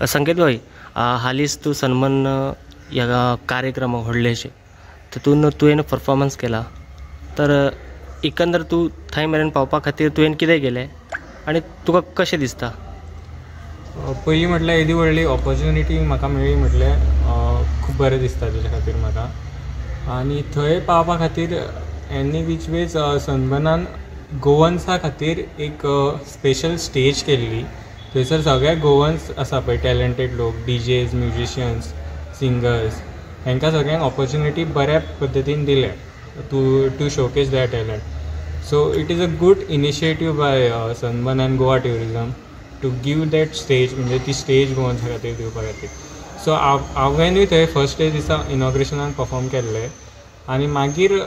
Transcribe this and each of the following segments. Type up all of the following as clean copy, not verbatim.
संकेत भाई, हालींच तूं सन्मान ह्या कार्यक्रमाक व्हडलेशे तितून तुवें परफॉर्मन्स केला, तर एकंदर तूं थंय मेरेन पावपा खातीर तुवें कितें केलें आनी तुका कशें दिसता? पयलीं म्हटल्यार येदी व्हडली ऑपॉर्च्युनिटी म्हाका मेळ्ळी म्हटल्यार खूब बरें दिसता तेच्या खातीर म्हाका. आनी थंय पावपा खातीर एनी which ways सनबर्नान गोवन्सा खातीर एक स्पेशल स्टेज केल्ली. थंयसर सगळे गोवन्स आसा पळय टॅलंटेड लोक, डीजेज, म्युजिशियन्स, सिंगर्स, हांकां सगळ्यांक ऑपॉर्च्युनिटी बऱ्या पद्दतीन दिल्या to showcase their talent. So it is a good initiative by Sunburn and Goa tourism to give that stage, म्हणजे ती स्टेज गोवन्सा खातीर दिवपा खातीर. सो हांवेंनूय थंय फर्स्ट डे दिसा इनॉग्रेशनाक परफॉर्म केल्लें आनी मागीर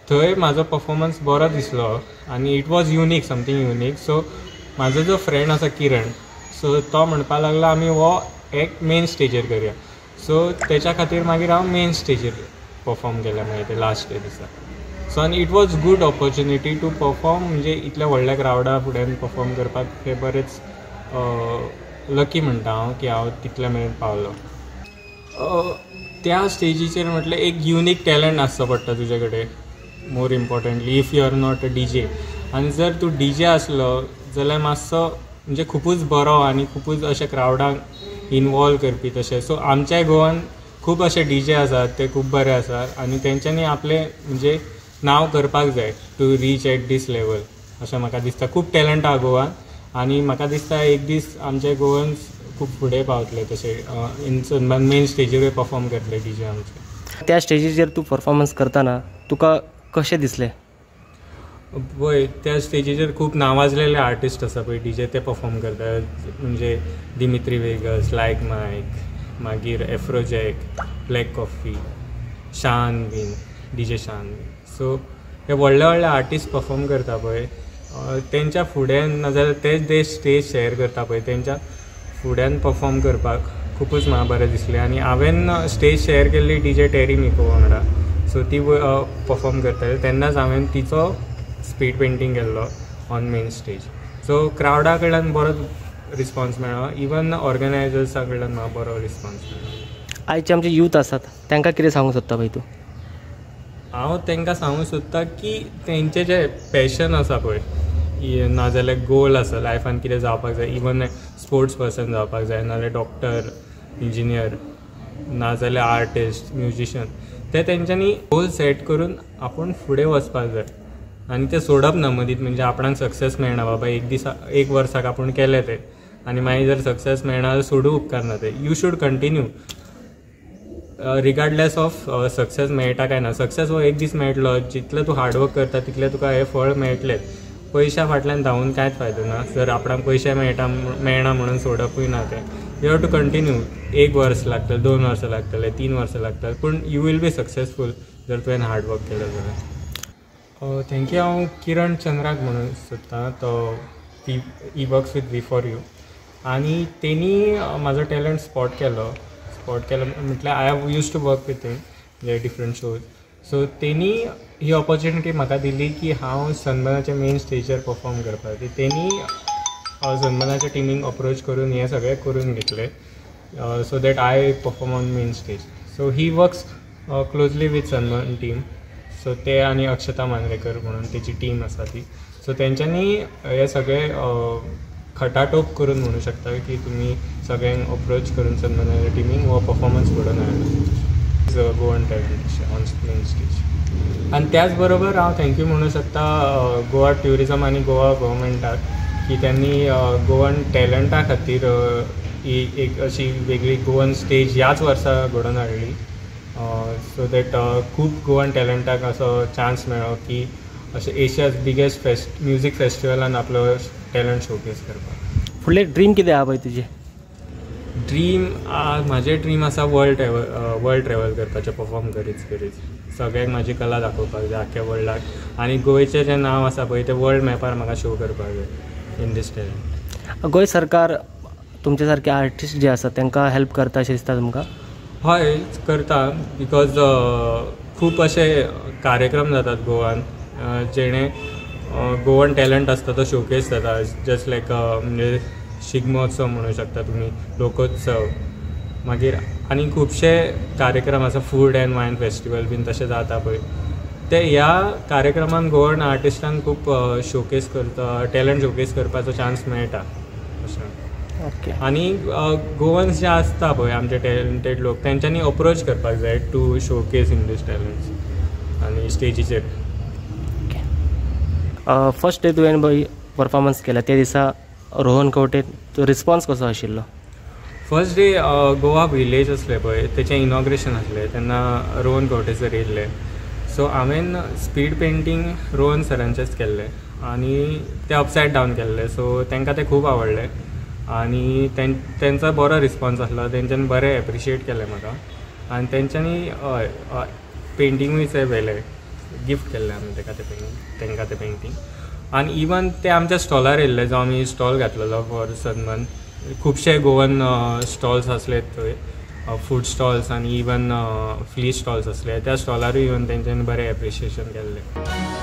थंय म्हाजो परफॉर्मन्स बरो दिसलो आनी it was unique, something unique. So म्हाजो जो फ्रेंड आसा किरण, सो तो म्हणपाक लागलो आमी हो एक मेन स्टेजीर करया. सो तेच्या खातीर मागीर हांव मेन स्टेजीर परफॉर्म केलें मागीर ते लास्ट डे दिसा. सो आनी it was good opportunity to perform, म्हणजे इतल्या व्हडल्या क्रावडा फुड्यान परफॉर्म करपाक हें बरेंच लकी म्हणटा हांव की हांव तितले मेरेन पावलो. त्या स्टेजीचेर म्हटल्यार एक युनीक टॅलंट आसचो पडटा तुजे कडेन, more importantly if you are not a DJ. आनी जर तूं डीजे आसलो जाल्यार मातसो म्हणजे खुबूच बरो आनी खुबूच अशें क्रावडाक इनवॉल्व करपी तशें. सो आमच्या गोवान खूब अशे डीजे आसात, ते खूब बरे आसात आनी तेंच्यांनी आपलें म्हणजे नांव करपाक जाय to reach at this level अशें म्हाका दिसता. खूब टॅलंट आहा गोवान आनी म्हाका दिसता एक दीस आमचे गोवन्स खूब फुडें पावतले तशें इन सनबर्न मेन स्टेजीरूय परफॉर्म करतले डीजे आमचे. त्या स्टेजीचेर तूं परफॉर्मन्स करतना तुका कशें दिसलें? पळय त्या स्टेजीचेर खूब नावाजलेले आर्टिस्ट आसा पळय डीजे, ते परफॉर्म करतात, म्हणजे दिमित्री वेगस, लायक मायक, मागीर एफ्रोजॅक, ब्लॅक कॉफी, शान बीन, डीजे शान बीन. सो हे व्हडले व्हडले आर्टिस्ट परफॉर्म करता पळय तेंच्या फुड्यान, नाजाल्यार तेच ते स्टेज शेअर करता पळय तेंच्या फुड्यान परफॉर्म करपाक खुबूच म्हाका बरें दिसलें. आनी हांवें स्टेज शेअर केल्ली डीजे टेरी मिको वांगडा, सो ती परफॉर्म करताली तेन्नाच हांवें तिचो स्पीड पेंटींग केल्लो ऑन मेन स्टेज. सो क्रावडा कडल्यान बरो रिस्पॉन्स मेळ्ळो, इवन ऑर्गनायजर्सा कडल्यान म्हाका बरो रिस्पॉन्स मेळ्ळो. आयचे आमचे यूथ आसात तांकां कितें सांगूंक सोदता भाई तूं? हांव तांकां सांगूंक सोदता की तेंचें जें पॅशन आसा पळय, नाजाल्यार गोल आसा लायफान कितें जावपाक जाय, इवन स्पोर्ट्स पर्सन जावपाक जाय, नाजाल्यार डॉक्टर, इंजिनियर, नाजाल्यार आर्टिस्ट, म्युजिशियन, ते तेंच्यांनी गोल सेट करून आपूण फुडें वचपाक जाय आनी ते सोडप ना मदींत. म्हणजे आपणाक सक्सेस मेळना बाबा एक दीस एक वर्साक आपूण केलें तें आनी मागीर जर सक्सेस मेळना जाल्यार सोडूं उपकारना तें. You should continue regardless of success मेळटा काय ना. सक्सेस हो एक दीस मेळटलो, जितलें तूं हार्डवर्क करता तितलें तुका हें फळ मेळटलें. पयशा फाटल्यान धांवून कांयच फायदो ना, जर आपणाक पयशे मेळना म्हणून सोडपूय ना तें. You have to continue. एक वर्स लागतलें, 2 वर्सां लागतलें, 3 वर्सां लागतलें, पूण you will be successful जर तुवें हार्डवर्क केलें जाल्यार. Thank you. हांव किरण चंद्राक म्हणून सोदतां, तो he works with we for you आनी तेणी म्हाजो टॅलंट स्पॉट केलो. स्पॉट केलो म्हटल्यार I have use to work with him म्हणजे डिफरंट शोज. सो तेणी ही ऑपॉर्च्युनिटी म्हाका दिली की हांव सनबर्नाच्या मेन स्टेजीर परफॉर्म करपाक. तेणी सनबर्नाच्या टिमीक अप्रोच करून हें सगळें करून घेतलें so that I perform on main stage. So he works closely with Sunburn team. So ते आनी अक्षता मांद्रेकर म्हणून तेची टीम आसा ती. सो तेंच्यांनी हे सगळे खटाटोप करून म्हणू शकता की तुमी सगळ्यांक अप्रोच करून सनबर्नाच्या टिमीक हो परफॉर्मन्स घडोवन हाडलो Goan talent on main stage. आनी त्याच बरोबर हांव thank you म्हणू शकता गोवा ट्युरिजम आनी गोवा गव्हर्मेंटाक की त्यांनी गोवन टॅलंटा खातीर ही एक अशी वेगळी गोवन स्टेज ह्याच वर्सा घडोवन हाडली. सो that खूब गोवन टॅलंटाक असो चान्स मेळ्ळो की अशें एशियाज बिगेस्ट म्युजीक फेस्टिवलान आपलो टॅलंट शोकेस करपाक. फुडलें ड्रीम कितें आहा पळय तुजें? ड्रीम म्हाजें ड्रीम आसा वर्ल्ड ट्रॅवल करपाचें, परफॉर्म करीत करीत सगळ्यांक म्हाजी कला दाखोवपाक जाय आख्ख्या वर्ल्डाक आनी गोंयचें जें नांव आसा पळय तें वर्ल्ड मॅपार म्हाका शो करपाक जाय इन these talent. Goa सरकार तुमचे सारके आर्टिस्ट जे आसा तांकां हेल्प करता अशें दिसता तुमकां? हय करता, because खूब अशे कार्यक्रम जातात गोवान जेणे गोवन टॅलंट आसता तो शोकेस जाता. जस्ट लायक म्हणजे शिगमोत्सव म्हणू शकता तुमी, लोकोत्सव, मागीर आनी खुबशे कार्यक्रम आसा, फूड एंड वायन फेस्टिवल बीन तशें जाता पळय, ते ह्या कार्यक्रमान गोवन आर्टिस्टांक खूब शोकेस करता, टॅलंट शोकेस करपाचो चान्स मेळटा अशें. ओके. आनी गोवन्स जे आसता पळय आमचे टॅलंटेड लोक, तेंच्यांनी अप्रोच करपाक जाय to showcase in these talents आनी स्टेजीचेर. ओके. फर्स्ट डे तुवें पळय परफॉर्मन्स केला त्या दिसा रोहन खंवटे रिस्पॉन्स कसो आशिल्लो? फर्स्ट डे गोवा विलेज आसलें पळय तेचें इनॉग्रेशन आसलें तेन्ना रोहन खंवटे सर येयल्ले. सो हांवें स्पीड पेंटींग रोहन सरांचेंच केल्लें आनी तें अपसायड डावन केल्लें. सो तांकां तें खूब आवडलें आनी तेंचो बरो रिस्पॉन्स आसलो, तेंच्यांनी बरें एप्रिशिएट केलें म्हाका आनी तेंच्यांनी हय पेंटिंगूय थंय व्हेलें, गिफ्ट केल्लें आमी तेका तें पेंटींग, तेंकां तें पेंटींग. आनी इवन ते आमच्या स्टॉलार येयल्ले, जो आमी स्टॉल घातलेलो फॉर सन्मान, खुबशे गोवन स्टॉल्स आसले थंय, फूड स्टॉल्स आनी इवन फ्ली स्टॉल्स आसले, त्या स्टॉलारूय येवन तेंच्यांनी बरें एप्रिशिएशन केल्लें.